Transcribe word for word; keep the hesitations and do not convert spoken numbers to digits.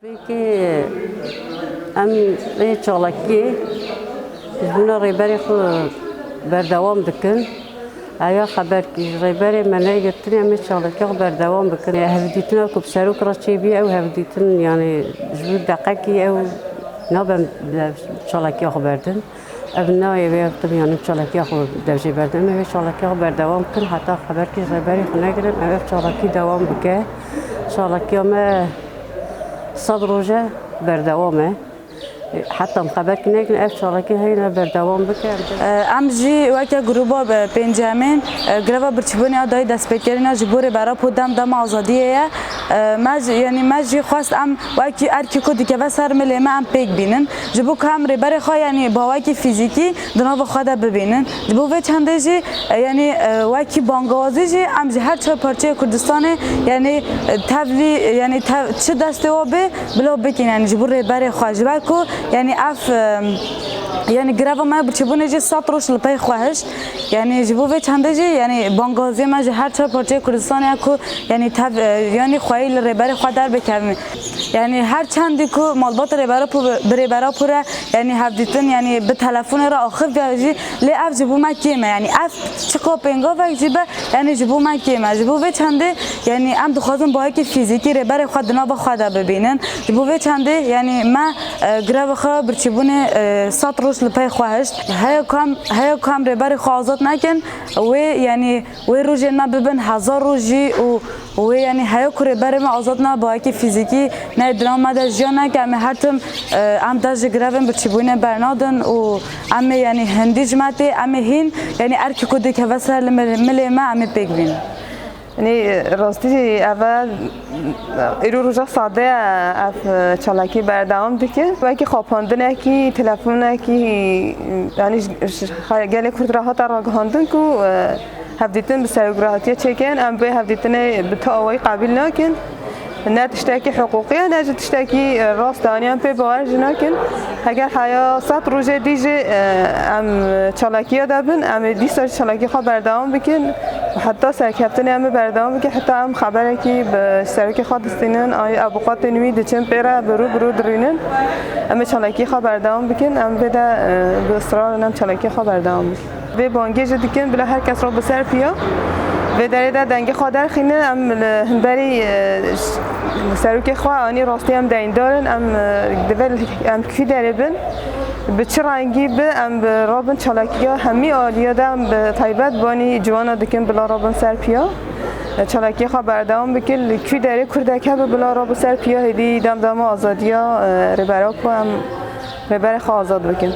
Peki em ê çalakiyê ji bona rêberê xwe berdewam dikin. Eya xeberkî ji rêberê me negirtin, em ê çalakiya xwe berdewam bikin. Hevdîtina ku bi serok re çêbî, ew hevdîtin, yanî ji bo deqekî ew nabe em bi çalakiya xwe berdin. Ev nayê wê ev tim, yanî çalakiya xwe dev jê berdin. Em ê wê çalakiya xwe berdewam bikin, heta xeberkî ji rêberê xwe negirin, ew ev çalakî dewam bike. Çalakiya me sed roj e, berdewam e. Heta em xeberkî negirin, ev çalakî heyne berdewam bike. Em jî weke grûba pêncemên greva birçîbûnê ya dayî destpêkirina ji bo rêbera po dem dema azadiyê ye. Me jî, yanî me jî xwest em wekî erkî ku dikeve ser milê me em pêk bînin. Ji bo ku em rêberê xwe, yanî bi awayekî fîzîkî di nava xwe de bibînin. Ji bo vê çendê jî, e, yanî, e, wekî bangawazî jî em ji her çar parçeyê Kurdistanê, yanî, e, tevlî, yanî tev-, çi destê we bê, bila bikin, yanî ji bo rêberê xwe. Ji ber ku, yanî ev, e, yanî greva me birçîbûnê jî sed roj li pey xwe hişt. Yanî ji bo vê çendê jî, yanî bangawaziyê me ji her çar parçeyê Kurdistanê ye ku, yanî tev-, e, yanî xweyî li rêberê xwe derbikevin. Yanî her çendî ku malbata rêbera po-, bi rêbera po re, yanî hevdîtin, yanî bi telefonê re axiv diya jî, lê ev ji bo me kêm e. Yanî ev çiqa pêngavek jî be, yanî ji bo me kêm e. Ji bo vê çendê, yanî em dixwazin bi awayekî fîzîkî rêberê xwe di nava xwe de bibînin. Ji bo vê çendê, yanî me, e, greva xwe birçîbûnê, e, sed roj li pey xwe hişt. Heya ku em, heya ku em rêberê xwe azad nekin, wê, yanî wê rojên me bibin hezar roj jî û wê, yanî heya ku rêberê me azad ne, bi awayekî fîzîkî ne, di nav me de jiyan neke, em ê her tim, e, em dest ji grevên birçîbûnê bernadin û em ê, yanî hindî ji me tê, em ê hîn, yanî erkî ku dikeve ser li mil-, milê me, em ê pêk bînin. Yanî rastî ev e, îro roja sade ye, ev çalakî berdewam dike. Wekî xapandinekî, telefonekî, yanî ji, ji gelê Kurd re hate ragihandin ku, e, hevdîtin bi serokirahatiya çêkin, em vê hevdîtinê bi tu awayî qebîl nakin. Ne tiştekî hiqûqî ye, ne jî tiştekî, e, rast e, yanî em pê bawer jî nakin. Heger heya sed rojê dî jî, e, em çalakiya de bin, em ê dîsa jî çalakî xwe berdewam bikin. Heta serkeftinê em ê berdewam bikin, heta em xeberekî bi serokê xwe distînin, ay abuqatên wî diçin pê re bi rû bi rû dirînin. Em ê çalakî xwe berdewam bikin, em vê de, e, bi israr in em çalakî xwe berdewam bikin. Vê bangê jî dikin, bila her kes rabe ser piya. Vê derê de dengê xwe derxîne, em li hemberî, e, serokê xwe anî rastî em deyndar in, em, e, divê em kî derê bin. Bi çi rengî bi, em bi rabin çalakiya hemî aliya de em bi taybet banî ciwana dikin bila rabin ser piya. E, çalakiyê xwe berdewam bikin. Li kî derê kurdek hebe bila rabe ser piya, hêdî dem dema azadiya, e, rêbera ku em rêberê xwe azad bikin.